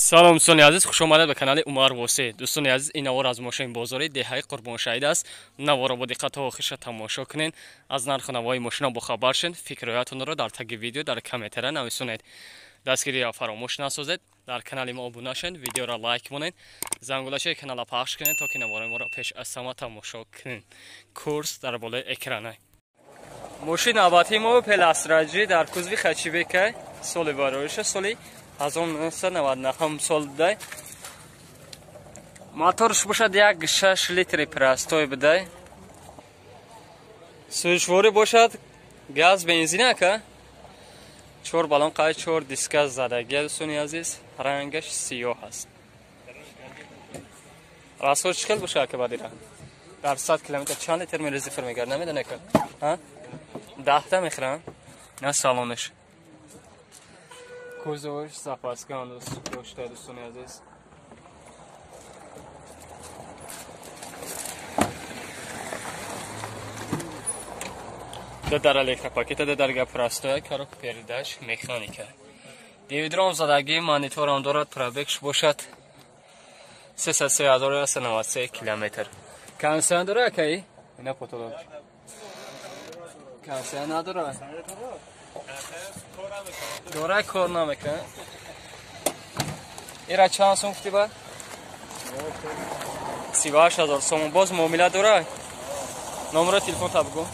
Салом дӯстони азиз, хуш омадед ба канали Умар Восе. Дӯстони азиз, ин навор аз мошини бозори деҳаи Қурбоншаҳид аст. Наворро бо диққат то охирша тамошо кунед, аз нарху навои мошина бохабар шед, фикрҳоятонро дар таги видео дар комментария нависонед. Дастгириро фаромӯш насозед, дар канали мо обуна шед, видеоро лайк монед, зангулачаи каналро пахш кунед, то ки наворои моро пеш аз ҳама тамошо кунед. Курс дар болои экрана. Мошин навбатии мо Опел Астра J дар кузови хэтчбека, соли барориша соли 1999 сол будай. Моторш бошад 1.6 литри простой будай. Сӯзишворӣ бошад газ бензин ака. 4 баллон қай 4 диска задагӣ дӯстони азиз, рангаш сиёҳ аст. Расход чӣ хел бошад ака бадира? Дар 100 километр чанд литр мерезифр мегардад намедонед ака? Ҳа? 10 та мехӯрам? На салонаш. Кузоваш запаска дошта дӯстони азиз. Дар электропакета дар гап простоя, коробка передач механика. Дивидром задагӣ, мониторам дорад, пробегш бошад 33193 километр. Кондиционер дора акаи? Ина потолок. Кондиционер надора? Дора кор намекунад. Ира чанд сум гуфтӣ ба? 38000 сомон. Боз муомила дора? Номеро телефон та бигӯ.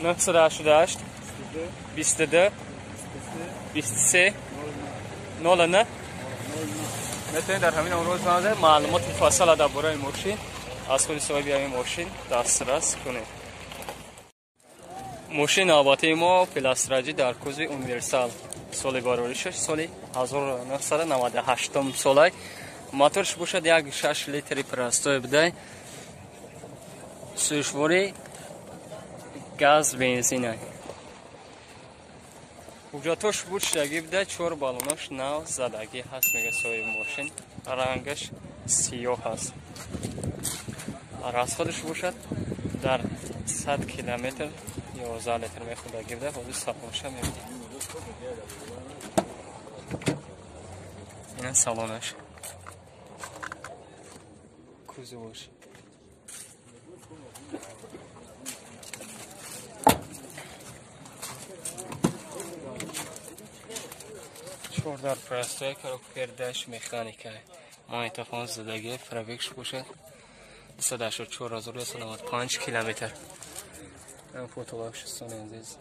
988 22 23 09. Метавонед дар ҳамин номерҳо занг занед, маълумоти муфассала дар бораи мошин аз худи соҳиби ҳамин мошин дастрас кунед. Мошин навбатии мо Опел Астра J дар кузови универсал, соли бароришаш соли 1998 солай. Моторш бошад 1.6 литри простой будай. Сӯзишворӣ газ бензин. Ҳуҷҷатош буд шудагӣ буда, 4 баллонош нав задагӣ ҳаст, мега соҳиби мошин. Рангаш сиёҳ аст. Расходаш бошад дар 100 километр 11 литр мехӯрдагӣ буда. Ҳозир салонша мебинем. Ина салонаш. Кузоваш. Дар простой, коробка передач механика. Магнитофон задагӣ, пробегш бошад 284195 километр. Ин фотолак дӯстони азиз.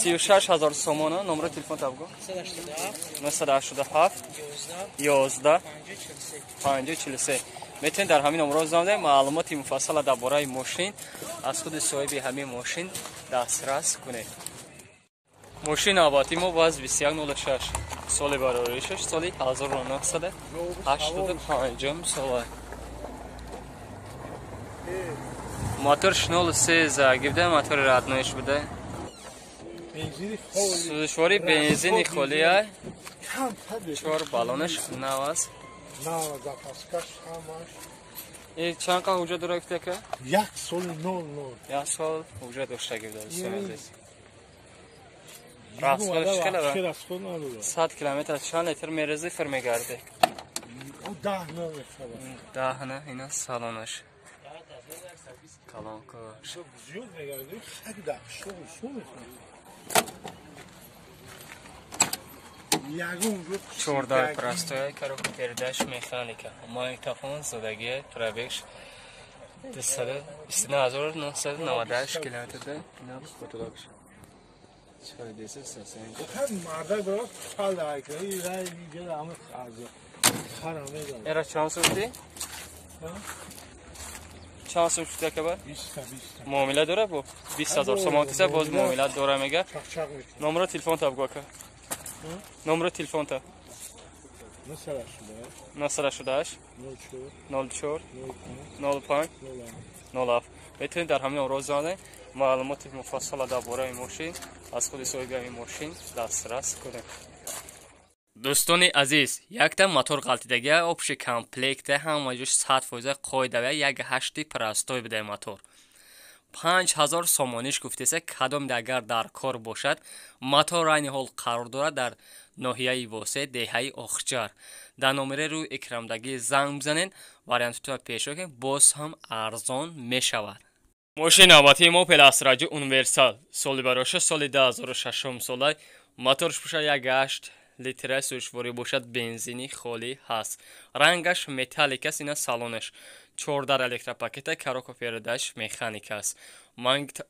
36000 сомона. Номери телефон та бигӯ. 987 11 543. Метавонед дар ҳамин номерҳо занг занед, маълумоти муфассала дар бораи мошин аз худи соҳиби ҳамин мошин дастрас кунед. Мошин навбатии мо ВАЗ 2106, соли бароришаш соли 1985 сола. Моторш 03 задагӣ буда, мотори родноиш буда. Сӯзишворӣ бензини холия, 4 баллонаш нав аст. Чанд қа ҳуҷҷат дора гуфти ака? 1 сол 00. 1 сол ҳуҷҷат доштагӣ буда дӯстони азиз. Расходаш чӣ қадар? 100 километр чанд литр мерезӣ фир мегардӣ? 10 намешавад. 10 на, ина салонаш. Колонкаш. Зиёд мегардӣ, 180 мешавад. 14 простой, коробка передач механика. Магнитофон задагӣ, пробегш 22998 километр. Ина фотолакш. Чӣ десет сасен. Эра чанд сум шудӣ? Чанд сум шуд ака ба? Муомила дора бо? 20000 сомон тиса боз муомила дора мега. Номеро телефон та бигӯ ака. Номеро телефон та. 988 04 05 07. Метавонед дар ҳамин номерҳо занг занед, маълумоти муфассала дар бораи мошин аз худи соҳиби ҳамин мошин дастрас кунед. Дӯстони азиз, якта мотор ғалтидагия, общий комплекте, ҳама ҷош 100% қоидавия, 1.8 простой бидай мотор. 5000 сомониш гуфтеса, кадомде агар дар кор бошад, мотор айни ҳол қарор дорад дар ноҳияи Восе, деҳаи Охчар. Дар номере рӯи экрамдагӣ занг бизанед, вариантотро пешо кунед, боз ҳам арзон мешавад. Мошини навбатии мо Opel Astra J Universal, соли бароша соли 2006 сола, моторш бошад 1.8 литра, сӯшворӣ бошад бензини холӣ ҳаст. Рангаш металлик аст, ина салонаш. 14 электропакета, коробка передач механика аст.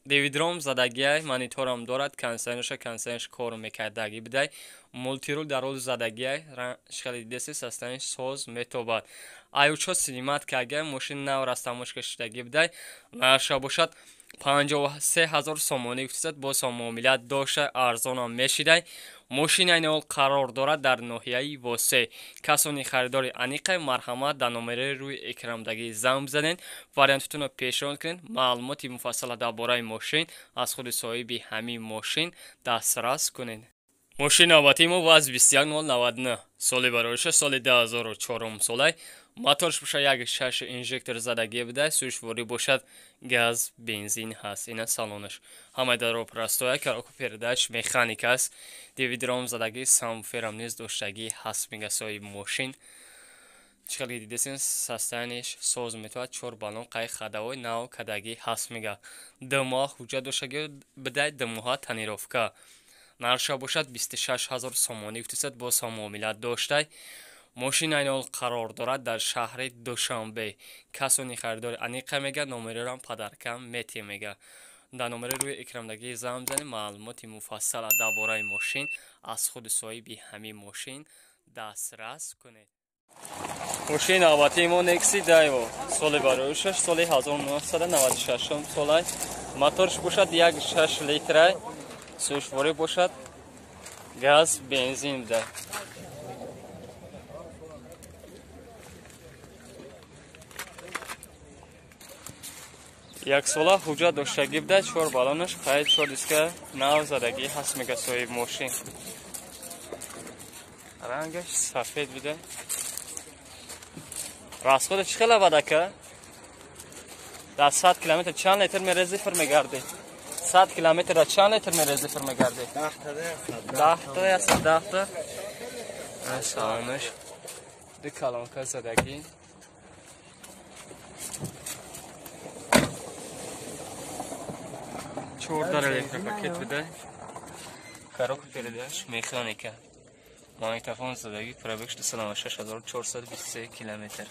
Девидром задагиай, мониторам дорад, кондиционерш кор мекардагӣ бидай. Мултирул дар рол задагиай, хеле дидеси, состояние соз метобад. Аючо синимат кагиай, мошин нав растамошка шидагӣ бидай. Нарша бошад 53000 сомонӣ гуфтисад, боз ҳам муомилат дошта, арзонам мешидай. Мошин айни ҳол қарор дорад дар ноҳияи Восе. Касони харидори аниқе, марҳамат, дар номераи рӯи экрамдагӣ занг бизанед, вариантотонро пешниҳод кунед, маълумоти муфассала дар бораи мошин аз худи соҳиби ҳамин мошин дастрас кунед. Мошини навбатии мо ВАЗ 21099, соли бароиша соли 2004 солай, моторш бошад 1.6 инжектор задагӣ бидай, сӯшворӣ бошад газ бензин ҳаст. Ина салонаш. Ҳамаи даро простоя, коробка передач механика аст. Дивидром задагӣ, самферам низ доштагӣ ҳаст, мега соҳиби мошин. Чӣ хеле дидесин, состояниеш соз метавад, 4 баллон қай ходовой нав кадагӣ ҳаст, мега. 2 моҳ ҳуҷҷат доштагӣ бидай, 2 моҳа тонировка. Нарша бошад 26000 сомонӣ гуфтисад, боз ҳам муомилат доштай. Мошин айни ҳол қарор дорад дар шаҳри Душанбе. Касони харидори аниқа мега, номерорам падаркам мети мега. Дар номери рӯи экрамдагӣ занг бизанед, маълумоти муфассала дар бораи мошин аз худи соҳиби ҳамин мошин дастрас кунед. Мошини навбатии мо Nexi Daivo, соли бароишаш соли 1996 солай, моторш бошад 1.6 литра, сӯшворӣ бошад газ бензин буда. Яксола ҳуҷҷат доштагӣ буда, 4 баллонаш қайд, 4 диска нав задагӣ ҳаст, мега соҳиби мошин. Рангаш сафед буда. Расхода чӣ хела бад ака? Дар 100 километр чанд литр мерези фир мегардӣ? 100 километр чанд литр мерези фир мегардӣ? 10 та 10 та. Салонаш ду колонка задагӣ. 14 электропакет бидай, коробка передач механика, магнитофон задагӣ, пробег 296423 километр.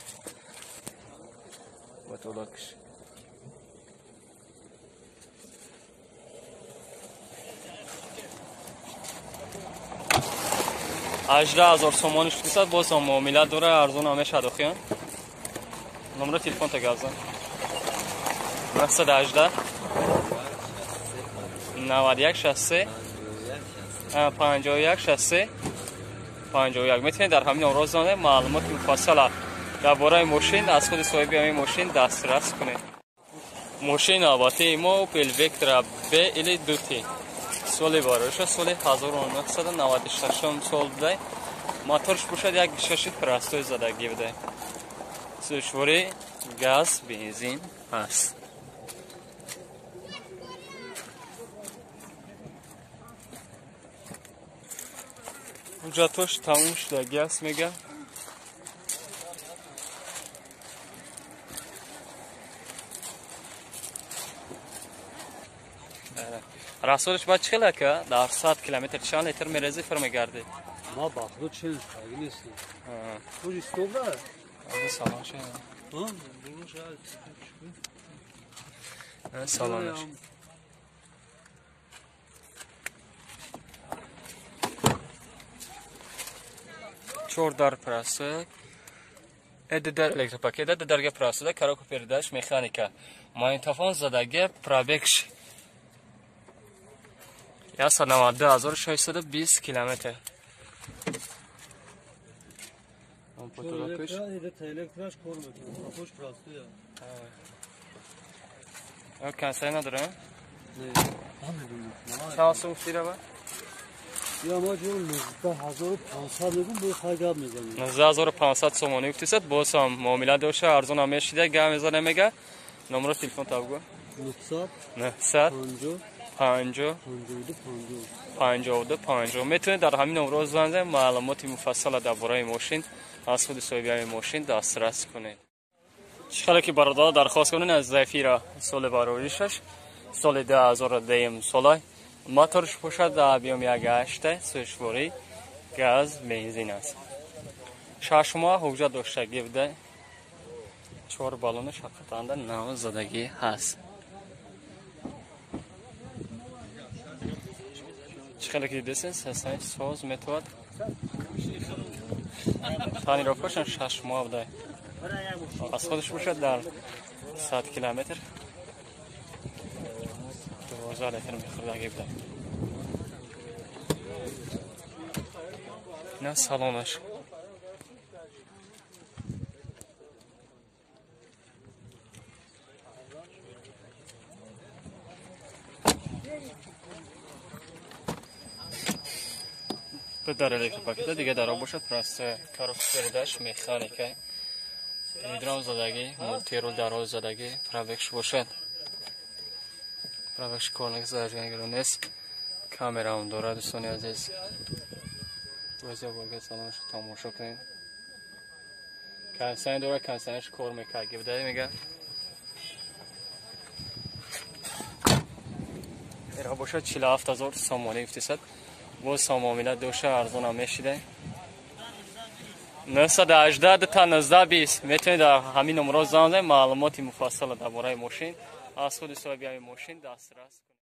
Батолакш. 18000 сомониш гуфтисад, боз ҳам муомилат дора, арзон ҳам мешавад охиён. Номери телефон та гап зан. 918 91 63 51 63 51. Метавонед дар ҳамин номро занед, маълумоти муфассала дар бораи мошин аз худи соҳиби ҳамин мошин дастрас кунед. Мошини навбатии мо Opel Vectra B или 2T, соли бароиша соли 1996 сол будай, моторш бошад 1.6 простой задагӣ будай, сӯшворӣ газ бензин ҳаст. Ҳуҷҷатош тамом шудагӣ аст, мега. Расходаш баъд чӣ хел ака? Дар 100 километр чанд литр мерези фир мегардӣ? Ма ба худ чен шудагӣ нестам. Худи стога? Салон шед. Салонаш. 4 дар простой, дар электропакет, дарга простой, коробка передач механика, магнитофон задагӣ, пробегш 192620 километр. Консай надора? Чанд сум гуфтира ба? Я ма ҷон 19500 мегум, бо хай гап мезанем. 19500 сомонӣ гуфтисад, боз ҳам муомила дошта, арзон ҳам мешида, гап мезанем мега. Номро телефон табгу. 900 900 50 50 52 50 52 50. Метавонед дар ҳамин номро занг занед, маълумоти муфассала дар бораи мошин аз худи соҳиби ҳамин мошин дастрас кунед. Чӣ хеле ки бародаро дархост кунед аз Зафира соли бароришаш соли 2010 сола моторш бошад объем 1.8 сӯшворӣ газ бензин аст. 6 моҳ ҳуҷҷат доштагӣ буда, 4 баллони шақатанда нав задагӣ ҳаст. Чӣ хеле ки дидесен, сесаи соз метавад. Тонировкашон 6 моҳ буда. Аз худаш бошад дар 100 километр 12 литр мехӯрдагӣ буда. Ина салонаш. Дар электропакета дига даро бошад, просто коробка передач механика, гидром задагӣ, мультирул дароз задагӣ, пробегш бошад. Пробегш корник зажигани нест. Камераам дорад, дӯстони азиз. Боз як бор салонашро тамошо кунед. Кондиционер дорад, кондиционерш кор мекард. Гибдаи мега. Ира бошад 47000 сомонӣ гуфтисад. Боз ҳам муомила дошта, арзон ҳам мешида. 918 та 19 20 метавонед дар ҳамин номро занг занед, маълумоти муфассала дар бораи мошин аз худи соҳиби ҳамин мошин дастрас.